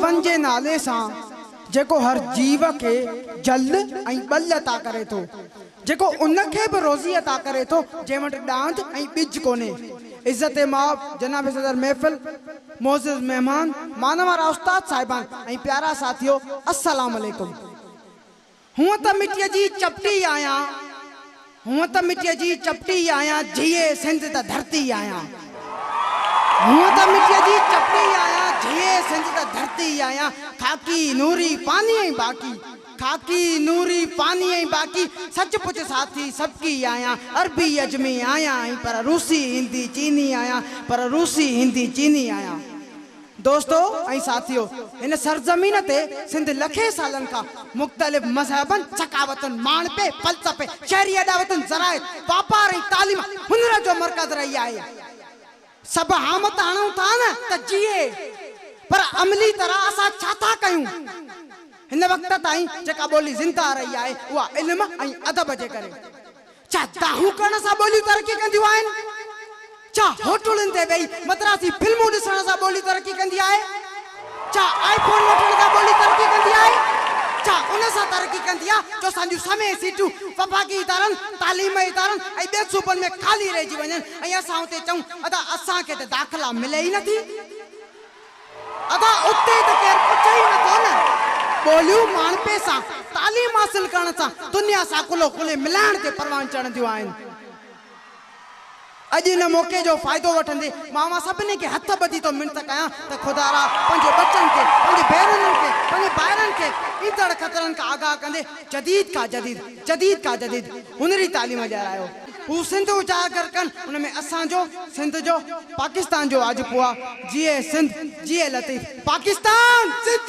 خداوند جي نالي سان، جيڪو هر جيو کي جل ۽ ٻل عطا ڪري ٿو، جيڪو ان کي به روزي عطا ڪري ٿو، جنهن وٽ ڏاند ۽ ٻج ڪونهي. عزت مآب جناب صدر محفل، معزز مهمان، مانوارا استاد صاحبان ۽ پيارا ساٿيو، السلام عليڪم. هونء ته مٽيء جي چپٽي آهيان، هونء ته مٽيء جي چپٽي آهيان، جيئي سنڌ ته ڌرتي آهيان. هونء ته مٽيء جي چپٽي آهيان، جيئي سنڌ ته ڌرتي آهيان، خاڪي، نوري، فاني ۽ باقي، خاڪي، نوري، فاني ۽ باقي، سچ پچ ساٿي سڀڪي آهيان، عربي عجمي آهيان ۽ پر روسي، هندي، چيني آهيان، پر روسي، هندي، چيني آهيان. دوستو ۽ ساٿيو! هن سرزمين تي سنڌ لکين سالن کان مختلف مذهبن، ثقافتن، ماڻهپي، فلسفي، شهري اڏاوتن، زراعت، واپار ۽ تعليم، هنر جو مرڪز رهي آهي. سڀ هام ته هڻون ٿا نه ته جيئي، پر عملي طرح اسان ڇا ٿا ڪيون؟ هن وقت تائين جيڪا ٻولي زنده رهي آهي اها علم ۽ ادب جي ڪري. ڇا دانهون ڪرڻ سان ٻوليون ترقي ڪنديون آهن؟ ڇا هوٽلن تي ويهي مدراسي فلمون ڏسڻ سان ٻولي ترقي ڪندي آهي؟ ڇا آئي فون وٺڻ سان ٻولي ترقي ڪندي آهي؟ ڇا ان سان ترقي ڪندي آهي جو اسان جون سوين سيٽون وفاقي ادارن، تعليمي ادارن ۽ ٻين صوبن ۾ خالي رهجي وڃن ۽ اسان اتي چئون ادا اسان کي ته داخلا ملي ئي نٿي؟ ادا اتي ته ڪير پڇي ئي نٿو نه. ٻوليون ماڻهپي سان، تعليم حاصل ڪرڻ سان دنيا سان ڪلهو ڪلهي ملائڻ تي پروان چڙهنديون آهن. اڄ ان موقعي جو فائدو وٺندي مان اوهان سڀني کي هٿ ٻڌي ٿو منت ڪيان ته خدارا پنهنجي ٻچن کي، پنهنجي ڀينرن کي، پنهنجي ڀائرن کي ايندڙ خطرن کان آگاهه ڪندي جديد کان جديد، جديد کان جديد هنري تعليم ڏيارايو. هو سنڌ اجاگر ڪن ان ۾ اسان جو، سنڌ جو، پاڪستان جو آجپو آ. جيئي سنڌ، جيئي لطيف. پاڪستان زنده.